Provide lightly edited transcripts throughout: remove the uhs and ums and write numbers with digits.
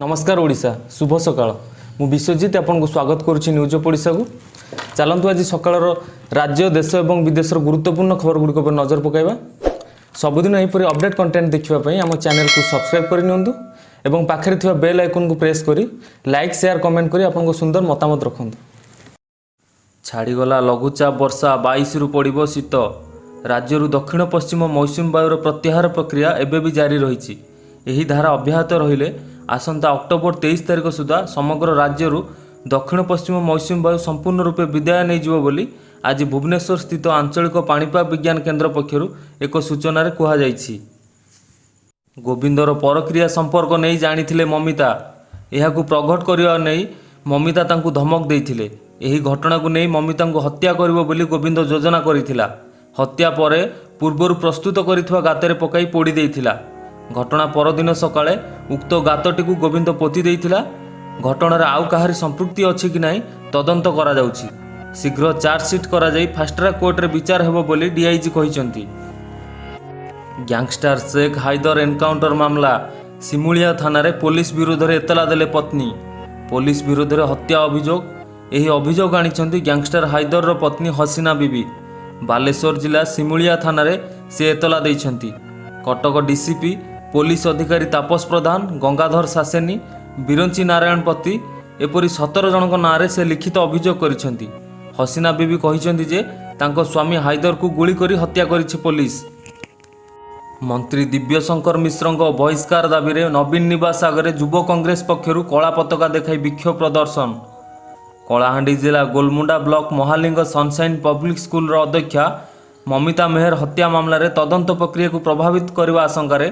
ନମସ୍କାର ଓଡ଼ିଶା, ଶୁଭ ସକାଳ। ମୁଁ ବିଶ୍ୱଜିତ ଆପଣଙ୍କୁ ସ୍ୱାଗତ କରୁଛି ନ୍ୟୁଜ୍ ଅଫ୍ ଓଡ଼ିଶାକୁ। ଚାଲନ୍ତୁ, ଆଜି ସକାଳର ରାଜ୍ୟ, ଦେଶ ଏବଂ ବିଦେଶର ଗୁରୁତ୍ୱପୂର୍ଣ୍ଣ ଖବର ଗୁଡ଼ିକ ଉପରେ ନଜର ପକାଇବା। ସବୁଦିନ ଏହିପରି ଅପଡେଟ୍ କଣ୍ଟେଣ୍ଟ ଦେଖିବା ପାଇଁ ଆମ ଚ୍ୟାନେଲକୁ ସବସ୍କ୍ରାଇବ୍ କରିନିଅନ୍ତୁ ଏବଂ ପାଖରେ ଥିବା ବେଲ୍ ଆଇକନ୍କୁ ପ୍ରେସ୍ କରି ଲାଇକ୍, ସେୟାର, କମେଣ୍ଟ କରି ଆପଣଙ୍କ ସୁନ୍ଦର ମତାମତ ରଖନ୍ତୁ। ଛାଡ଼ିଗଲା ଲଘୁଚାପ ବର୍ଷା, 22ରୁ ପଡ଼ିବ ଶୀତ। ରାଜ୍ୟରୁ ଦକ୍ଷିଣ ପଶ୍ଚିମ ମୌସୁମୀ ବାୟୁର ପ୍ରତ୍ୟାହାର ପ୍ରକ୍ରିୟା ଏବେ ବି ଜାରି ରହିଛି। ଏହି ଧାରା ଅବ୍ୟାହତ ରହିଲେ ଆସନ୍ତା ଅକ୍ଟୋବର 23 ତାରିଖ ସୁଦ୍ଧା ସମଗ୍ର ରାଜ୍ୟରୁ ଦକ୍ଷିଣ ପଶ୍ଚିମ ମୌସୁମୀ ବାୟୁ ସମ୍ପୂର୍ଣ୍ଣ ରୂପେ ବିଦାୟ ନେଇଯିବ ବୋଲି ଆଜି ଭୁବନେଶ୍ୱର ସ୍ଥିତ ଆଞ୍ଚଳିକ ପାଣିପାଗ ବିଜ୍ଞାନ କେନ୍ଦ୍ର ପକ୍ଷରୁ ଏକ ସୂଚନାରେ କୁହାଯାଇଛି। ଗୋବିନ୍ଦର ପରକ୍ରିୟା ସମ୍ପର୍କ ନେଇ ଜାଣିଥିଲେ ମମିତା। ଏହାକୁ ପ୍ରଘଟ କରିବା ନେଇ ମମିତା ତାଙ୍କୁ ଧମକ ଦେଇଥିଲେ। ଏହି ଘଟଣାକୁ ନେଇ ମମିତାଙ୍କୁ ହତ୍ୟା କରିବ ବୋଲି ଗୋବିନ୍ଦ ଯୋଜନା କରିଥିଲା। ହତ୍ୟା ପରେ ପୂର୍ବରୁ ପ୍ରସ୍ତୁତ କରିଥିବା ଗାତରେ ପକାଇ ପୋଡ଼ି ଦେଇଥିଲା। ଘଟଣା ପରଦିନ ସକାଳେ ଉକ୍ତ ଗାତଟିକୁ ଗୋବିନ୍ଦ ପୋତି ଦେଇଥିଲା। ଘଟଣାରେ ଆଉ କାହାରି ସମ୍ପୃକ୍ତି ଅଛି କି ନାହିଁ, ତଦନ୍ତ କରାଯାଉଛି। ଶୀଘ୍ର ଚାର୍ଜସିଟ୍ କରାଯାଇ ଫାଷ୍ଟଟ୍ରାକ୍ କୋର୍ଟରେ ବିଚାର ହେବ ବୋଲି ଡିଆଇଜି କହିଛନ୍ତି। ଗ୍ୟାଙ୍ଗଷ୍ଟାର ଶେଖ୍ ହାଇଦର ଏନକାଉଣ୍ଟର ମାମଲା, ସିମୁଳିଆ ଥାନାରେ ପୋଲିସ ବିରୋଧରେ ଏତଲା ଦେଲେ ପତ୍ନୀ। ପୋଲିସ ବିରୋଧରେ ହତ୍ୟା ଅଭିଯୋଗ। ଏହି ଅଭିଯୋଗ ଆଣିଛନ୍ତି ଗ୍ୟାଙ୍ଗଷ୍ଟାର ହାଇଦରର ପତ୍ନୀ ହସିନା ବିବି। ବାଲେଶ୍ୱର ଜିଲ୍ଲା ସିମୁଳିଆ ଥାନାରେ ସେ ଏତଲା ଦେଇଛନ୍ତି। କଟକ ଡିସିପି, ପୋଲିସ ଅଧିକାରୀ ତାପସ ପ୍ରଧାନ, ଗଙ୍ଗାଧର ସାସେନି, ବିରଞ୍ଚି ନାରାୟଣ ପତି, ଏପରି 17 ଜଣଙ୍କ ନାଁରେ ସେ ଲିଖିତ ଅଭିଯୋଗ କରିଛନ୍ତି। ହସିନା ବିବି କହିଛନ୍ତି ଯେ ତାଙ୍କ ସ୍ୱାମୀ ହାଇଦରକୁ ଗୁଳି କରି ହତ୍ୟା କରିଛି ପୋଲିସ। ମନ୍ତ୍ରୀ ଦିବ୍ୟଶଙ୍କର ମିଶ୍ରଙ୍କ ବହିଷ୍କାର ଦାବିରେ ନବୀନ ନିବାସ ଆଗରେ ଯୁବ କଂଗ୍ରେସ ପକ୍ଷରୁ କଳା ପତାକା ଦେଖାଇ ବିକ୍ଷୋଭ ପ୍ରଦର୍ଶନ। କଳାହାଣ୍ଡି ଜିଲ୍ଲା Golamunda block Mahaling sunshine public ସ୍କୁଲର ଅଧ୍ୟକ୍ଷା ମମିତା ମେହେର ହତ୍ୟା ମାମଲାରେ ତଦନ୍ତ ପ୍ରକ୍ରିୟାକୁ ପ୍ରଭାବିତ କରିବା ଆଶଙ୍କାରେ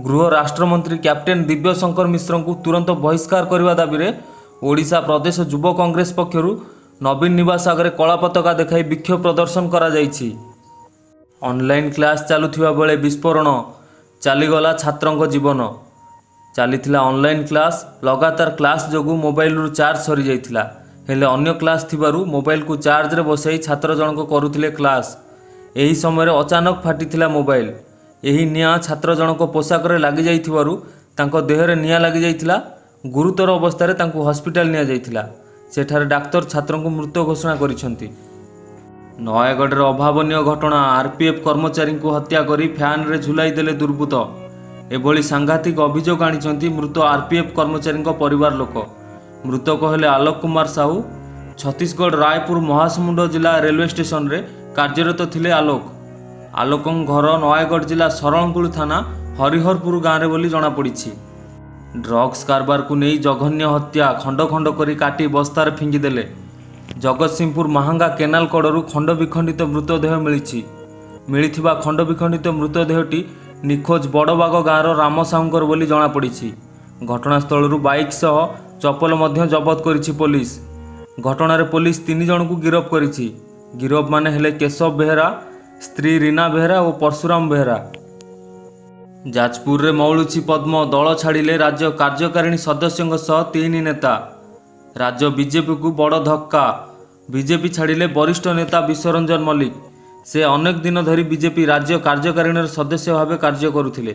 ଗୃହ ରାଷ୍ଟ୍ରମନ୍ତ୍ରୀ କ୍ୟାପ୍ଟେନ୍ ଦିବ୍ୟଶଙ୍କର ମିଶ୍ରଙ୍କୁ ତୁରନ୍ତ ବହିଷ୍କାର କରିବା ଦାବିରେ ଓଡ଼ିଶା ପ୍ରଦେଶ ଯୁବ କଂଗ୍ରେସ ପକ୍ଷରୁ ନବୀନ ନିବାସ ଆଗରେ କଳା ପତାକା ଦେଖାଇ ବିକ୍ଷୋଭ ପ୍ରଦର୍ଶନ କରାଯାଇଛି। ଅନଲାଇନ୍ କ୍ଲାସ୍ ଚାଲୁଥିବା ବେଳେ ବିସ୍ଫୋରଣ, ଚାଲିଗଲା ଛାତ୍ରଙ୍କ ଜୀବନ। ଚାଲିଥିଲା ଅନଲାଇନ୍ କ୍ଲାସ୍। ଲଗାତାର କ୍ଲାସ୍ ଯୋଗୁଁ ମୋବାଇଲରୁ ଚାର୍ଜ ସରିଯାଇଥିଲା। ହେଲେ ଅନ୍ୟ କ୍ଲାସ୍ ଥିବାରୁ ମୋବାଇଲକୁ ଚାର୍ଜରେ ବସାଇ ଛାତ୍ର ଜଣକ କରୁଥିଲେ କ୍ଲାସ୍। ଏହି ସମୟରେ ଅଚାନକ ଫାଟିଥିଲା ମୋବାଇଲ। ଏହି ନିଆଁ ଛାତ୍ର ଜଣକ ପୋଷାକରେ ଲାଗିଯାଇଥିବାରୁ ତାଙ୍କ ଦେହରେ ନିଆଁ ଲାଗିଯାଇଥିଲା। ଗୁରୁତର ଅବସ୍ଥାରେ ତାଙ୍କୁ ହସ୍ପିଟାଲ ନିଆଯାଇଥିଲା। ସେଠାରେ ଡାକ୍ତର ଛାତ୍ରଙ୍କୁ ମୃତ ଘୋଷଣା କରିଛନ୍ତି। ନୟାଗଡ଼ରେ ଅଭାବନୀୟ ଘଟଣା। ଆରପିଏଫ୍ କର୍ମଚାରୀଙ୍କୁ ହତ୍ୟା କରି ଫ୍ୟାନରେ ଝୁଲାଇ ଦେଲେ ଦୁର୍ବୃତ୍ତ। ଏଭଳି ସାଂଘାତିକ ଅଭିଯୋଗ ଆଣିଛନ୍ତି ମୃତ ଆରପିଏଫ୍ କର୍ମଚାରୀଙ୍କ ପରିବାର ଲୋକ। ମୃତକ ହେଲେ ଆଲୋକ କୁମାର ସାହୁ। ଛତିଶଗଡ଼ ରାୟପୁର ମହାସମୁଣ୍ଡ ଜିଲ୍ଲା ରେଲୱେ ଷ୍ଟେସନରେ କାର୍ଯ୍ୟରତ ଥିଲେ ଆଲୋକ। ଆଲୋକଙ୍କ ଘର ନୟାଗଡ଼ ଜିଲ୍ଲା ଶରଣକୁଳ ଥାନା ହରିହରପୁର ଗାଁରେ ବୋଲି ଜଣାପଡ଼ିଛି। ଡ୍ରଗ୍ସ କାରବାରକୁ ନେଇ ଜଘନ୍ୟ ହତ୍ୟା, ଖଣ୍ଡ ଖଣ୍ଡ କରି କାଟି ବସ୍ତାରେ ଫିଙ୍ଗିଦେଲେ। ଜଗତସିଂହପୁର ମାହାଙ୍ଗା କେନାଲ କଡ଼ରୁ ଖଣ୍ଡ ବିଖଣ୍ଡିତ ମୃତଦେହ ମିଳିଛି। ମିଳିଥିବା ଖଣ୍ଡ ବିଖଣ୍ଡିତ ମୃତଦେହଟି ନିଖୋଜ ବଡ଼ବାଗ ଗାଁର ରାମ ସାହୁଙ୍କର ବୋଲି ଜଣାପଡ଼ିଛି। ଘଟଣାସ୍ଥଳରୁ ବାଇକ୍ ସହ ଚପଲ ମଧ୍ୟ ଜବତ କରିଛି ପୋଲିସ। ଘଟଣାରେ ପୋଲିସ ତିନି ଜଣଙ୍କୁ ଗିରଫ କରିଛି। ଗିରଫମାନେ ହେଲେ କେଶବ ବେହେରା, ସ୍ତ୍ରୀ ରୀନା ବେହେରା ଓ ପରଶୁରାମ ବେହେରା। ଯାଜପୁରରେ ମଉଳୁଛି ପଦ୍ମ, ଦଳ ଛାଡ଼ିଲେ ରାଜ୍ୟ କାର୍ଯ୍ୟକାରିଣୀ ସଦସ୍ୟଙ୍କ ସହ ତିନି ନେତା। ରାଜ୍ୟ ବିଜେପିକୁ ବଡ଼ ଧକ୍କା। ବିଜେପି ଛାଡ଼ିଲେ ବରିଷ୍ଠ ନେତା ବିଶ୍ୱରଞ୍ଜନ ମଲ୍ଲିକ। ସେ ଅନେକ ଦିନ ଧରି ବିଜେପି ରାଜ୍ୟ କାର୍ଯ୍ୟକାରିଣୀର ସଦସ୍ୟ ଭାବେ କାର୍ଯ୍ୟ କରୁଥିଲେ।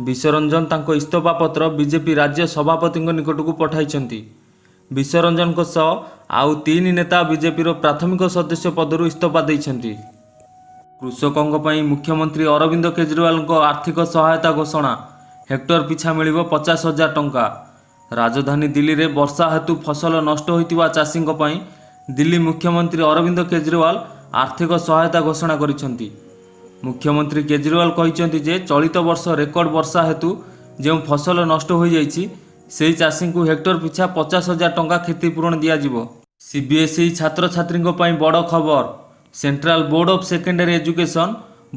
ବିଶ୍ୱରଞ୍ଜନ ତାଙ୍କ ଇସ୍ତଫା ପତ୍ର ବିଜେପି ରାଜ୍ୟ ସଭାପତିଙ୍କ ନିକଟକୁ ପଠାଇଛନ୍ତି। ବିଶ୍ୱରଞ୍ଜନଙ୍କ ସହ ଆଉ ତିନି ନେତା ବିଜେପିର ପ୍ରାଥମିକ ସଦସ୍ୟ ପଦରୁ ଇସ୍ତଫା ଦେଇଛନ୍ତି। କୃଷକଙ୍କ ପାଇଁ ମୁଖ୍ୟମନ୍ତ୍ରୀ ଅରବିନ୍ଦ କେଜରିୱାଲଙ୍କ ଆର୍ଥିକ ସହାୟତା ଘୋଷଣା। ହେକ୍ଟର ପିଛା ମିଳିବ 50,000 ଟଙ୍କା। ରାଜଧାନୀ ଦିଲ୍ଲୀରେ ବର୍ଷା ହେତୁ ଫସଲ ନଷ୍ଟ ହୋଇଥିବା ଚାଷୀଙ୍କ ପାଇଁ ଦିଲ୍ଲୀ ମୁଖ୍ୟମନ୍ତ୍ରୀ ଅରବିନ୍ଦ କେଜରିୱାଲ ଆର୍ଥିକ ସହାୟତା ଘୋଷଣା କରିଛନ୍ତି। ମୁଖ୍ୟମନ୍ତ୍ରୀ କେଜରିୱାଲ କହିଛନ୍ତି ଯେ ଚଳିତ ବର୍ଷ ରେକର୍ଡ ବର୍ଷା ହେତୁ ଯେଉଁ ଫସଲ ନଷ୍ଟ ହୋଇଯାଇଛି, ସେହି ଚାଷୀଙ୍କୁ ହେକ୍ଟର ପିଛା 50,000 ଟଙ୍କା କ୍ଷତିପୂରଣ ଦିଆଯିବ। ସିବିଏସ୍ଇ ଛାତ୍ରଛାତ୍ରୀଙ୍କ ପାଇଁ ବଡ଼ ଖବର। Central Board of Secondary Education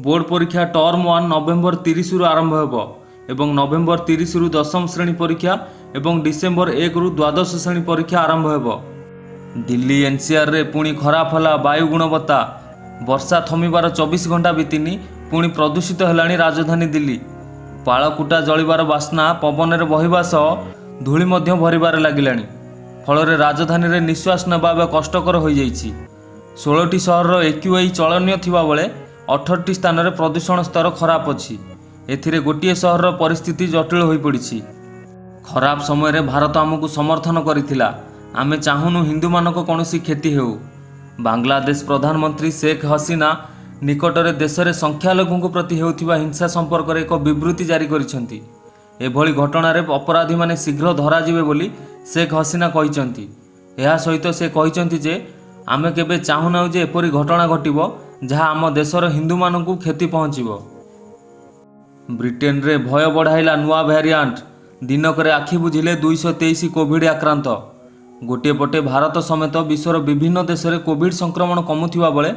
board ପରୀକ୍ଷା ଟର୍ମ 1 ନଭେମ୍ବର 30ରୁ ଆରମ୍ଭ ହେବ ଏବଂ ନଭେମ୍ବର 30ରୁ ଦଶମ ଶ୍ରେଣୀ ପରୀକ୍ଷା ଏବଂ ଡିସେମ୍ବର 1ରୁ ଦ୍ୱାଦଶ ଶ୍ରେଣୀ ପରୀକ୍ଷା ଆରମ୍ଭ ହେବ। ଦିଲ୍ଲୀ ଏନ୍ସିଆରରେ ପୁଣି ଖରାପ ହେଲା ବାୟୁ ଗୁଣବତ୍ତା। ବର୍ଷା ଥମିବାର 24 ଘଣ୍ଟା ବିତିନି, ପୁଣି ପ୍ରଦୂଷିତ ହେଲାଣି ରାଜଧାନୀ ଦିଲ୍ଲୀ। ପାଳକୁଟା ଜଳିବାର ବାସ୍ନା ପବନରେ ବହିବା ସହ ଧୂଳି ମଧ୍ୟ ଭରିବାରେ ଲାଗିଲାଣି। ଫଳରେ ରାଜଧାନୀରେ ନିଶ୍ୱାସ ନେବା ଏବେ କଷ୍ଟକର ହୋଇଯାଇଛି। 16ଟି ସହରର ଏକ୍ୟୁଆଇ ଚଳନୀୟ ଥିବାବେଳେ 18ଟି ସ୍ଥାନରେ ପ୍ରଦୂଷଣ ସ୍ତର ଖରାପ ଅଛି। ଏଥିରେ ଗୋଟିଏ ସହରର ପରିସ୍ଥିତି ଜଟିଳ ହୋଇପଡ଼ିଛି। ଖରାପ ସମୟରେ ଭାରତ ଆମକୁ ସମର୍ଥନ କରିଥିଲା। ଆମେ ଚାହୁଁନୁ ହିନ୍ଦୁମାନଙ୍କ କୌଣସି କ୍ଷତି ହେଉ। ବାଂଲାଦେଶ ପ୍ରଧାନମନ୍ତ୍ରୀ ଶେଖ ହସିନା ନିକଟରେ ଦେଶରେ ସଂଖ୍ୟାଲଘୁଙ୍କ ପ୍ରତି ହେଉଥିବା ହିଂସା ସମ୍ପର୍କରେ ଏକ ବିବୃତି ଜାରି କରିଛନ୍ତି। ଏଭଳି ଘଟଣାରେ ଅପରାଧୀମାନେ ଶୀଘ୍ର ଧରାଯିବେ ବୋଲି ଶେଖ ହସିନା କହିଛନ୍ତି। ଏହା ସହିତ ସେ କହିଛନ୍ତି ଯେ, ଆମେ କେବେ ଚାହୁଁନାହୁଁ ଯେ ଏପରି ଘଟଣା ଘଟିବ, ଯାହା ଆମ ଦେଶର ହିନ୍ଦୁମାନଙ୍କୁ କ୍ଷତି ପହଞ୍ଚିବ। ବ୍ରିଟେନରେ ଭୟ ବଢ଼ାଇଲା ନୂଆ ଭ୍ୟାରିଆଣ୍ଟ। ଦିନକରେ ଆଖି ବୁଜିଲେ 223 କୋଭିଡ ଆକ୍ରାନ୍ତ। ଗୋଟିଏ ପଟେ ଭାରତ ସମେତ ବିଶ୍ୱର ବିଭିନ୍ନ ଦେଶରେ କୋଭିଡ ସଂକ୍ରମଣ କମୁଥିବା ବେଳେ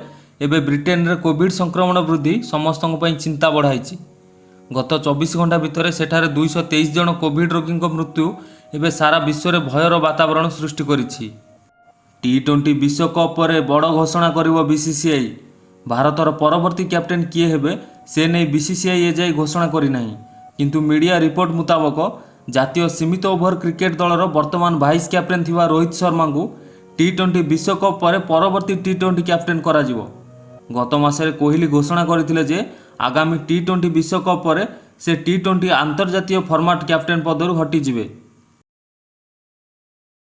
ଏବେ ବ୍ରିଟେନରେ କୋଭିଡ ସଂକ୍ରମଣ ବୃଦ୍ଧି ସମସ୍ତଙ୍କ ପାଇଁ ଚିନ୍ତା ବଢ଼ାଇଛି। ଗତ 24 ଘଣ୍ଟା ଭିତରେ ସେଠାରେ 223 ଜଣ କୋଭିଡ ରୋଗୀଙ୍କ ମୃତ୍ୟୁ ଏବେ ସାରା ବିଶ୍ୱରେ ଭୟର ବାତାବରଣ ସୃଷ୍ଟି କରିଛି। ଟି-20 ବିଶ୍ୱକପ୍ ପରେ ବଡ଼ ଘୋଷଣା କରିବ ବିସିସିଆଇ। ଭାରତର ପରବର୍ତ୍ତୀ କ୍ୟାପ୍ଟେନ୍ କିଏ ହେବେ, ସେ ନେଇ ବିସିସିଆଇ ଏଯାଏ ଘୋଷଣା କରିନାହିଁ। କିନ୍ତୁ ମିଡିଆ ରିପୋର୍ଟ ମୁତାବକ, ଜାତୀୟ ସୀମିତ ଓଭର କ୍ରିକେଟ ଦଳର ବର୍ତ୍ତମାନ ଭାଇସ୍ କ୍ୟାପ୍ଟେନ୍ ଥିବା ରୋହିତ ଶର୍ମାଙ୍କୁ ଟି-20 ବିଶ୍ୱକପ୍ ପରେ ପରବର୍ତ୍ତୀ ଟି-20 କ୍ୟାପ୍ଟେନ୍ କରାଯିବ। ଗତ ମାସରେ କୋହଲି ଘୋଷଣା କରିଥିଲେ ଯେ, ଆଗାମୀ ଟି-20 ବିଶ୍ୱକପ୍ ପରେ ସେ ଟି-20 ଆନ୍ତର୍ଜାତୀୟ ଫର୍ମାଟ୍ କ୍ୟାପ୍ଟେନ୍ ପଦରୁ ହଟିଯିବେ।